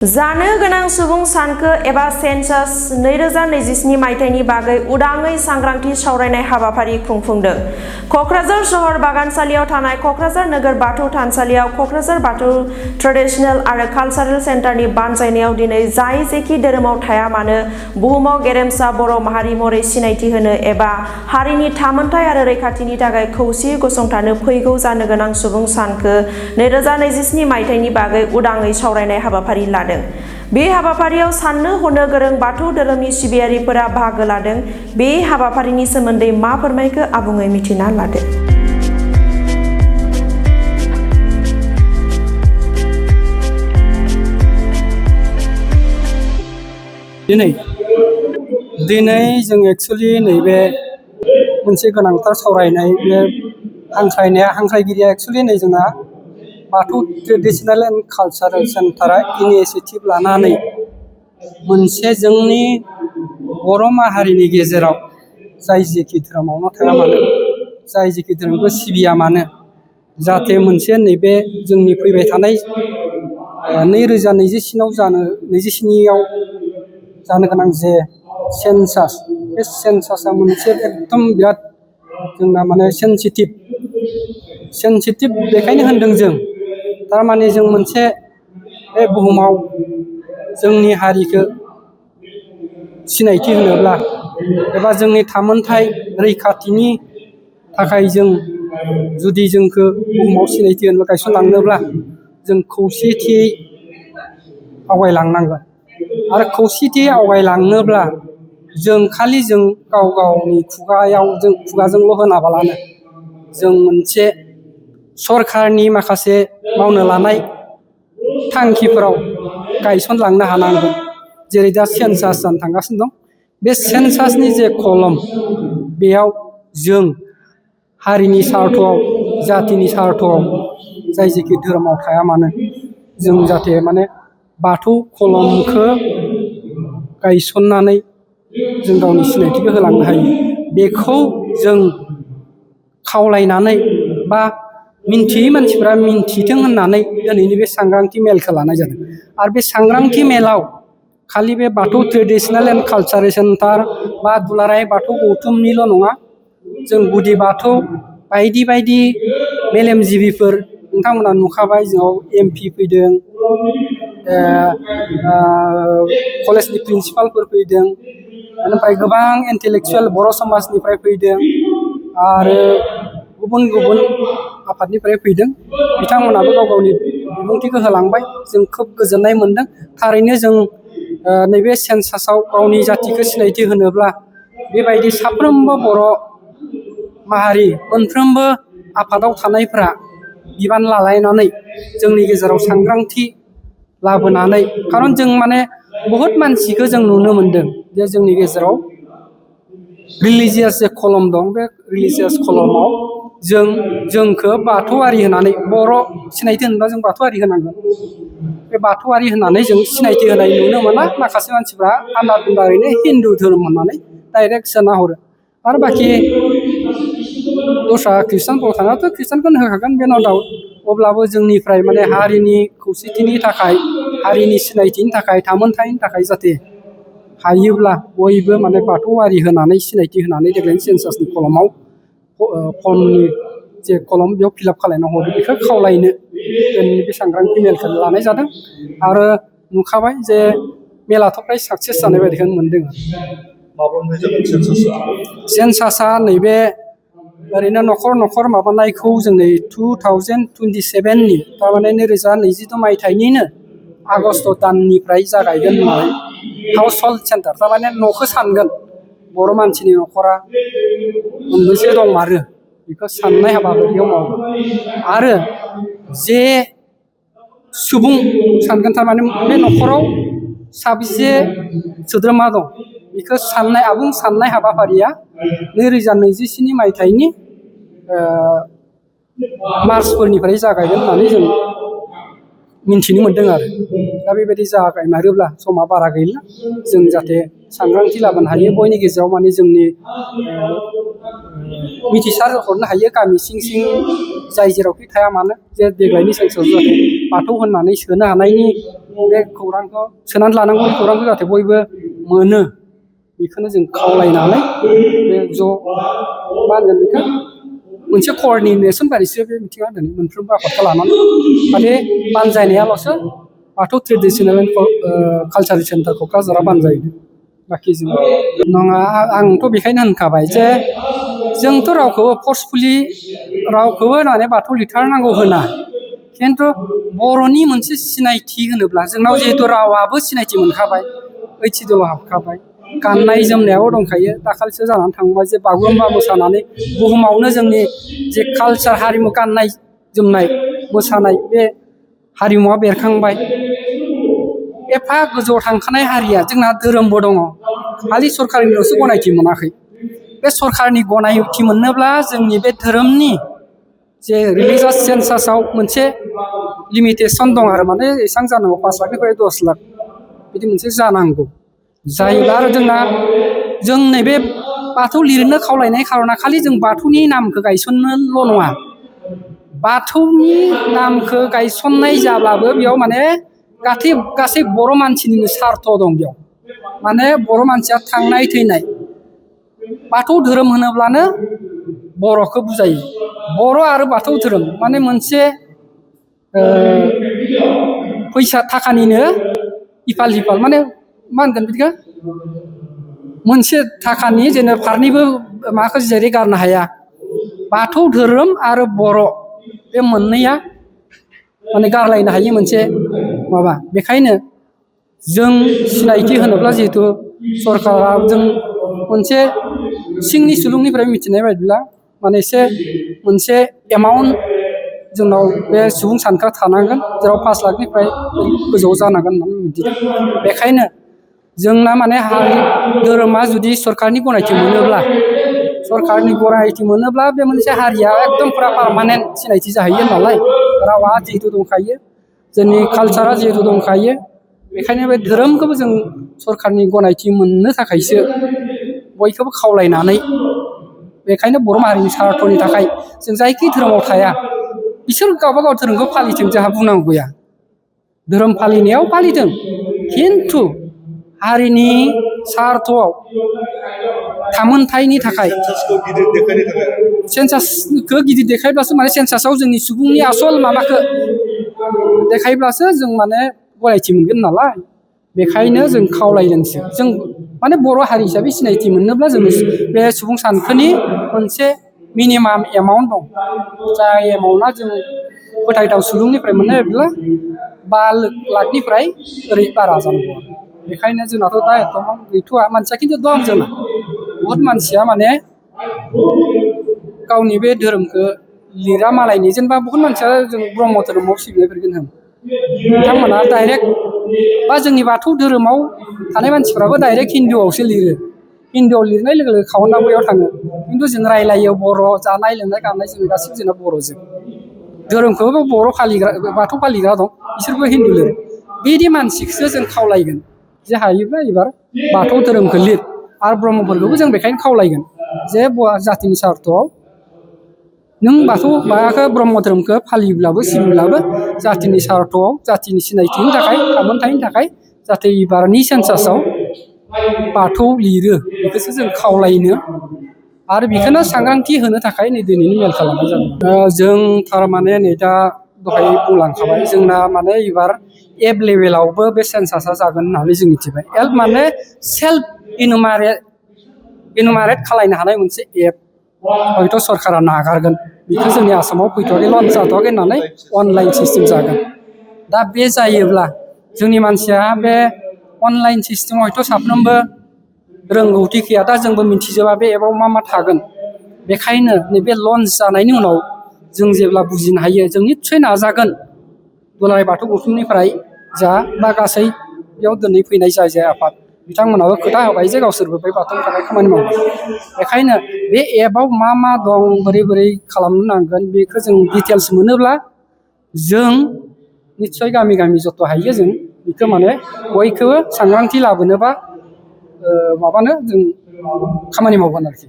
जानो गोनां सुबुं सानखो एबा सेन्सास 2027 मायथाइनि बागै उदाङै सांग्रांथि सावरायनाय हाबाफारि खुंफुंदों। कक्राझार शहर बागानसालियाव थानाय कक्राझार नोगोर बाथौ थानसालियाव कक्राझार बाथौ ट्रेडिशनेल आरो कालचारेल सेन्टारनि बानजायनायाव दिनै जाय जेखि धोरोमाव थाया मानो बुहुमाव गेरेमसा बर' माहारि महरै सिनायथि होनो एबा हारिनि थामोनथाय आरो रैखाथिनि थाखाय खौसेयै गसंथानो फैगौ जानो गोनां सुबुं सानखो 2027 मायथाइनि बागै उदाङै सावरायनाय हाबाफारि लादों। बे हाबाफारियाव साननो हनो गोरों बाथौ धोरोमनि सिबियारिफोरा बाहागो लादों। बे हाबाफारिनि सोमोन्दै मा फोरमायखो आबुङै मिथिना लादो। दिनै जों एक्चुअली नैबे मोनसे गोनांथार सावरायनाय बे हांख्रायगिरिया एक्चुअली नै जोंहा बाथौ ट्रेडिशनेल एन्ड कालचारेल सेन्टारा इनिसिएटिभ लानानै मोनसे जोंनि बर' माहारिनि गेजेराव जाय जेखि धोरोमावनो थाया मानो जाय जेखि धोरोमखौ सिबिया मानो जाहाथे मोनसे नैबे जोंनि फैबाय थानाय 2027आव जानो गोनां जे सेन्सास बे सेन्सासा मोनसे एकदम बिराद जोंना माने सेन्सिटिभ बेखायनो होनदों जों थारमाने जों मोनसे बे बुहुमाव जोंनि हारिखौ सिनायथि होनोब्ला एबा जोंनि थामोनथाय रैखाथिनि थाखाय जों जुदि जोंखौ बुहुमाव सिनायथि होनो गायसनलांनोब्ला जों खौसेथियै आवगायलांनांगोन आरो खौसेथियै आवगायलांनोब्ला जों खालि जों गाव गावनि खुगाजोंल' होनाबालानो जों मोनसे सरखारनि माखासे मावनो लानाय थांखिफोराव गायसनलांनो हानांगोन। जेरै दा सेन्सास जानो थांगासिनो दं बे सेन्सासनि जे कलम बेयाव जों हारिनि सार्थआव जातिनि सार्थआव जाय जेखि धोरोमाव थाया मानो जों जाहाथे माने बाथौ कलमखौ गायसननानै जों गावनि सिनायथिखौ होलांनो हायो बेखौ जों खावलायनानै बा मिन्थियै मानसिफ्रा मिन्थिथों होननानै दिनैनि बे सांग्रांथि मेलखौ लानाय जादों। आरो बे सांग्रांथि मेलाव खालि बे बाथौ ट्रेडिशनेल एन्ड कालचारेल सेन्टार बा दुलाराय बाथौ गौथुमनिल' नङा जों गुदि बाथौ बायदि बायदि मेलेमजिबिफोर नोंथांमोना नुखाबाय जोंनाव MP फैदों कलेजनि प्रिन्सिपालफोर फैदों बेनिफ्राय गोबां इन्टेलेक्सुवेल बर' समाजनिफ्राय फैदों आरो गुबुन गुबुन आफादनिफ्राय फैदों बिथांमोनाबो गाव गावनि बिबुंथिखौ होलांबाय जों खोब गोजोननाय मोनदों। थारैनो जों नैबे सेन्सासाव गावनि जातिखौ सिनायथि होनोब्ला बेबायदि साफ्रोमबो बर' माहारि मोनफ्रोमबो आफादाव थानायफ्रा बिबान लालायनानै जोंनि गेजेराव सांग्रांथि लाबोनानै खारन जों माने बहुद मानसिखौ जों नुनो मोनदों जे जोंनि गेजेराव रिलिजियास जे कलम दं बे रिलिजियास कलमाव जोंखौ बाथौआरि होनानै बर' सिनायथि होनोबा जों बाथौआरि होनांगोन बे बाथौआरि होननानै जों सिनायथि होनाय नुनो मोना माखासे मानसिफ्रा आन्दारैनो हिन्दु धोरोम होननानै डाइरेक्ट सोना हरो आरो बाखि दस्रा ख्रिस्टानफोराव थाङाथ' ख्रिस्टानखौनो होखागोन बे न' डाउट अब्लाबो जोंनिफ्राय माने हारिनि खौसेथिनि थाखाय हारिनि सिनायथिनि थाखाय थामोनथायनि थाखाय जाहाथे हायोब्ला बयबो माने बाथौआरि होनानै सिनायथि होनानै देग्लायनि सेन्सासनि कलमाव फर्मनि जे कलम बेयाव फिलआप खालामना हरो बेखौ खावलायनो दिनैनि बे सांग्रांथि मेलखौ लानाय जादों आरो नुखाबाय जे मेलाथ' फ्राय साक्सेस जानाय बायदिखौनो मोनदों। सेन्सासा नैबे ओरैनो न'खर माबानायखौ जों नै 2027नि थारमाने 2022 मायथाइनिनो आगस्ट दाननिफ्राय जागायगोन होननानै हाउस हल्ड सेन्टार थारमाने न'खौ सानगोन बर' मानसिनि न'खरा मोनबेसे दंमारो बेखौ साननाय हाबाफारियाव मावगोन आरो जे सुबुं सानगोन थारमाने बे न'खराव साबेसे सोद्रोमा दं बेखौ आबुं साननाय हाबाफारिया 2027 मायथाइनि मार्चफोरनिफ्राय जागायगोन होननानै जों मिन्थिनो मोन्दों आरो दा बेबायदि जागायमारोब्ला समा बारा गैला जों जाहाथे सांग्रांथि लाबोनो हायो बयनि गेजेराव माने जोंनि मिथिसार हरनो हायो गामि सिं जाय जेरावखि थाया मानो जे देग्लायनि सेन्सासाव जाहाथे बाथौ होननानै सोनो हानायनि बे खौरांखौ सोनानै लानांगौ खौरांखौ जाहाथे बयबो मोनो बेखौनो जों खावलायनानै बे ज' मा होनगोन बेखौ मोनसे क'अर्डिनेसन बायदिसो बे मिथिङा दिनै मोनफ्रोमबो आफादखौ लानानै माने बानजायनायाल'सो बाथौ ट्रेडिसनेल कालचारेल सेन्टार क'क्राझारा बानजायो बाखि जों नङा आंथ' बेखायनो होनखाबाय जे जोंथ' रावखौबो फर्सफुलि रावखौबो माने बाथौ लिरथारनांगौ होना खिन्थु बर'नि मोनसे सिनायथि होनोब्ला जोंनाव जिहेथु रावाबो सिनायथि मोनखाबाय ओइथ सिडुलाव हाबखाबाय गाननाय जोमनायाबो दंखायो दाखालिसो जानानै थांबाय जे बागुरुम्बा मोसानानै बुहुमावनो जोंनि जे कालचार हारिमु गाननाय जोमनाय मोसानाय बे हारिमुवा बेरखांबाय एफा गोजौआव थांखानाय हारिया जोंना धोरोमबो दङ खालि सरकारनिल'सो गनायथि मोनाखै बे सरकारनि गनायथि मोननोब्ला जोंनि बे धोरोमनि जे रिलिजियास सेन्सासाव मोनसे लिमिटेसन दं आरो माने एसेबां जानांगौ 5 लाखनिफ्राय 10 लाख बिदि मोनसे जानांगौ जायोब्ला आरो जों नैबे बाथौ लिरनो खावलायनाय खार'ना खालि जों बाथौनि नामखौ गायसननोल' नङा बाथौनि नामखौ गायसननाय जाब्लाबो बेयाव माने गासै बर' मानसिनिनो सार्थ दं बेयाव माने बर' मानसिया थांनाय थैनाय बाथौ धोरोम होनोब्लानो बर'खौ बुजायो बर' आरो बाथौ धोरोम माने मोनसे फैसा थाखानिनो इफाल हिफाल माने मा होनगोन बिदिखौ मोनसे थाखानि जेनेबा फारनैबो माखौ जेरै गारनो हाया बाथौ धोरोम आरो बर' बे मोननैया माने गारलायनो हायि मोनसे माबा बेखायनो जों सिनायथि होनोब्ला जिहेथु सरकारा जों मोनसे सिंनि सुलुंनिफ्राय मिथिनाय बायदिब्ला माने एसे मोनसे एमाउन्ट जोंनाव बे सुबुं सानखोआ थानांगोन जेराव 5 लाखनिफ्राय गोजौ जानांगोन होननानै मिथिदों बेखायनो जोंना माने हारि धोरोमा जुदि सरकारनि गनायथि मोनोब्ला बे मोनसे हारिया एकदम फुरा पारमानेन्ट सिनायथि जाहैयो नालाय रावा जिहेतु दंखायो जोंनि कालचारा जिहेतु दंखायो बेखायनो बे धोरोमखौबो जों सरकारनि गनायथि मोननो थाखायसो बयखौबो खावलायनानै बेखायनो बर' माहारिनि सार्थनि थाखाय जों जायखि धोरोमाव थाया बिसोर गावबा गाव धोरोमखौ फालिथों जोंहा बुंनांगौ गैया धोरोम फालिनायाव फालिथों खिन्थु हारिनि सार्थआव थामोनथायनि थाखाय सेन्सासखौ गिदिर देखायब्लासो माने सेन्सासाव जोंनि सुबुंनि आसल माबाखौ देखायब्लासो जों माने गनायथि मोनगोन नालाय बेखायनो जों खावलायदोंसो जों माने बर' हारि हिसाबै सिनायथि मोननोब्ला जों बे सुबुं सानखोनि मोनसे मिनिमाम एमाउन्ट दं जाय एमाउन्टआ जों फोथायथाव सुलुंनिफ्राय मोननायब्ला 5 लाखनिफ्राय ओरै बारा जानांगौ बेखायनो जोंनाथ' दा एथ'बां गैथ'वा मानसिया खिन्थु दं जोंना बहुद मानसिया माने गावनि बे धोरोमखौ लिरा मालायनि जेनेबा बहुत मानसिया जों ब्रह्म धोरोमाव सिबिनायफोरखौ होन बिथांमोना डाइरेक्ट बा जोंनि बाथौ धोरोमाव थानाय मानसिफ्राबो डाइरेक्ट हिन्दुआवसो लिरो हिन्दुआव लिरनाय लोगो लोगो खावना बैयाव थाङो खिन्थु जों रायलायो बर' जानाय लोंनाय गाननाय जोमनाय गासैबो जोंना बर'जों धोरोमखौबो बर' फालिग्रा बाथौ फालिग्रा दं बिसोरबो हिन्दु लिरो बिदि मानसिखौसो जों खावलायगोन जे हायोब्ला एबार बाथौ धोरोमखौ लिर आरो ब्रह्मफोरखौबो जों बेखायनो खावलायगोन जे जातिनि सार्थआव नों बाथौ माबाखौ ब्रह्म धोरोमखौ फालिब्लाबो सिबिब्लाबो जातिनि सार्थआव जातिनि सिनायथिनि थाखाय थामोनथायनि थाखाय जाहाथे एबारनि सेन्सासाव बाथौ लिरो बेखौसो जों खावलायनो आरो बेखौनो सांग्रांथि होनो थाखाय नै दिनैनि मेल खालामनाय जादों जों थारमाने नै दा दहाय बुंलांखाबाय जोंना माने एबार एप लेभेलावबो बे सेन्सासा जागोन होननानै जों मिथिबाय एप माने सेल्फ इनुमारेट खालायनो हानाय मोनसे एप हयथ' सरकारा नागारगोन बेखौ जोंनि आसामाव फैथ'वाखै लन्च जाथ'वाखै होननानै अनलाइन सिस्टेम जागोन दा बे जायोब्ला जोंनि मानसिया बे अनलाइन सिस्टेमाव हयथ' साफ्रोमबो रोंगौथि गैया दा जोंबो मिथिजोबा बे एपआव मा थागोन बेखायनो नैबे लन्च जानायनि उनाव जों जेब्ला बुजिनो हायो जों निस्सय नाजागोन दुलाराय बाथौ गौथुमनिफ्राय जा बा गासै बेयाव दिनै फैनाय जाय आफाद बिथांमोनाबो खोथा होबाय जे गावसोरबो बे बाथौनि थाखाय खामानि मावबाय बेखायनो बे एपआव मा दं बोरै खालामनो नांगोन बेखौ जों डिटेल्स मोनोब्ला जों निस्सय गामि जथ' हायो जों बेखौ माने बयखौबो सांग्रांथि लाबोनोबा माबानो जों खामानि मावगोन आरोखि